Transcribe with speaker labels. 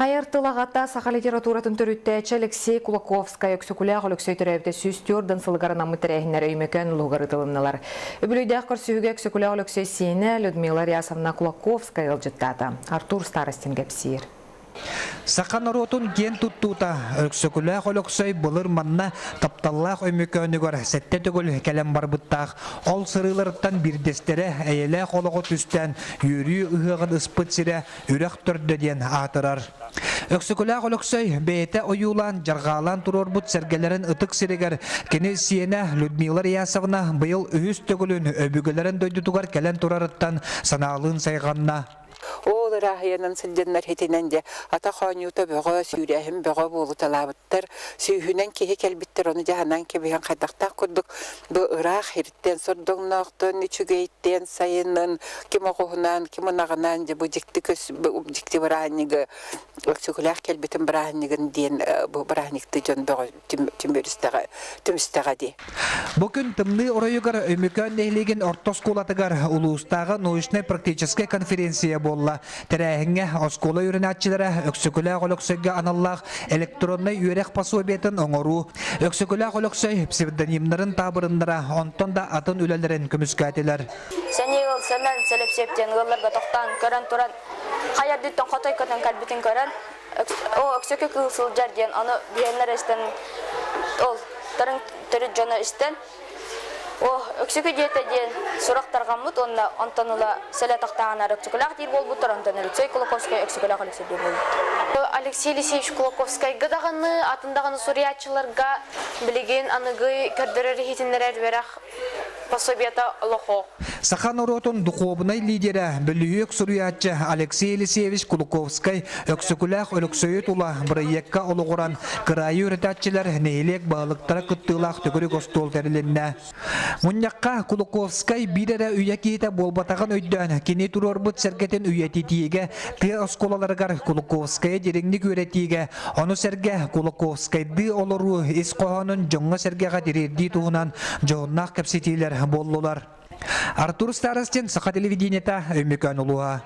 Speaker 1: Айар тыл аҕата саха литературатын төрүттээччи Алексей Кулаковскай Өксөкүлээх Өлөксөй төрөөбүтэ 104 сылыгар анаммыт тэрээһиннэр Өймөкөөн улууһугар ыытылыннылар. Үбүлүйдээх көрсүһүүгэ Өксөкүлээх Өлөксөй сиэнэ Людмила Рясовна Кулаковская ыалдьыттаата. Артур Старостин кэпсиир.
Speaker 2: Саха норуотун киэн туттуута Өксөкүлээх Өлөксөй былыр манна тапталлаах Өймөкөөнүгэр сэттэ төгүл кэлэн барбыттаах. Ол сырыыларыттан биирдэстэрэ эйэлээх олоҕу түстээн үөрүү ыһыаҕын ыспыт сирэ Үрэх төрдө диэн аатырар. Өксөкүлээх Өлөксөй бэйэтэ ойуулаан, дьарҕаалаан туруорбут сэргэлэрин ытык сиригэр кини сиэнэ Людмила Риясовна быйыл үһүс төгүлүн өбүгэлэрин дойдутугар кэлэн турарыттан санаалыын сайҕанна.
Speaker 3: Ол ырааһыйанан сылдьаннар итинэн дьэ атах оонньуута бөҕө, сүүрээһин бөҕө буолуталаабыттар. Сүүһүнэн киһи кэлбиттэр, ону дьаһанан кэбиһэн хайдахтаах курдук бу ыраах ириттэн сордоҥноохтон, үчүгэйтэн сайынын ким оҕуһунан, ким ынаҕынан дьэ бу дьикти көс дьикти бырааһынньыгы Өксөкүлээх кэлбитин бырааһынньыгын диэн бу бырааһынньыкты дьон бөҕө түмүрүстэҕэ түмүстэҕэ дии.
Speaker 2: Бу күн тымныы оройугар Өймөкөөн нэһилиэгин орто оскуолатыгар улуустааҕы научнай-практическай конференция буолла. Тэрээһиҥҥэ оскуола үөрэнээччилэрэ Өксөкүлээх Өлөксөйгө аналлаах электроннай үөрэх пособиетын оҥоруу, Өксөкүлээх Өлөксөй псевдонимнарын таабырыннара, онтон да атын үлэлэрин көмүскээтилэр.
Speaker 4: Сэниэ ыал Сэмэн Сэлэпсиэп диэн ыалларга тохтоон көрөн туран, хайа үрдүттэн хотой көтөн кэлбитин көрөн, оо, Өксөкү кыыл сылдьар диэн ону биһиэннэр истэн, ол төрүт дьоно истэн, О, Өксөкү диэтэ диэн сурах тарҕаммыт уонна онтон ыла сэлэ тахтаҕына Өксөкүлээх диир буолбуттар, онтон Алексей Кулаковскай Өксөкүлээх Алексей диир буолбут.
Speaker 5: Алексей Елисеевич Кулаковскайга даҕаны, атын даҕаны суруйааччыларга билигин аныгы көрдөрөр иһитиннэрэр үөрэх пособиета олохо.
Speaker 2: Саха норуотун духуобунай лидерэ, бөлүһүөк суруйааччы Алексей Елисеевич Кулаковскай Өксөкүлээх Өлөксөйү тула бырайыакка олоҕуран кыраайы үөрэтээччилэр нэһилиэк баһылыктара кыттыылаах төгүрүк остуол тэрилиннэ. Мунньахха Кулаковскай биир эрэ үйэ киһитэ буолбатаҕын өйдөөн, кини туруорбут сэргэтин үйэтитиигэ, тыа оскуолаларыгар Кулаковскайы дириҥник үөрэтиигэ, ону сэргэ Кулаковскайдыы олоруу ис хоһоонун дьоҥҥо-сэргэҕэ тириэрдии туһунан дьоһуннаах кэпсэтиилэр буоллулар. Артур Старостин, Саха телевидениета, Өймөкөөн улууһа.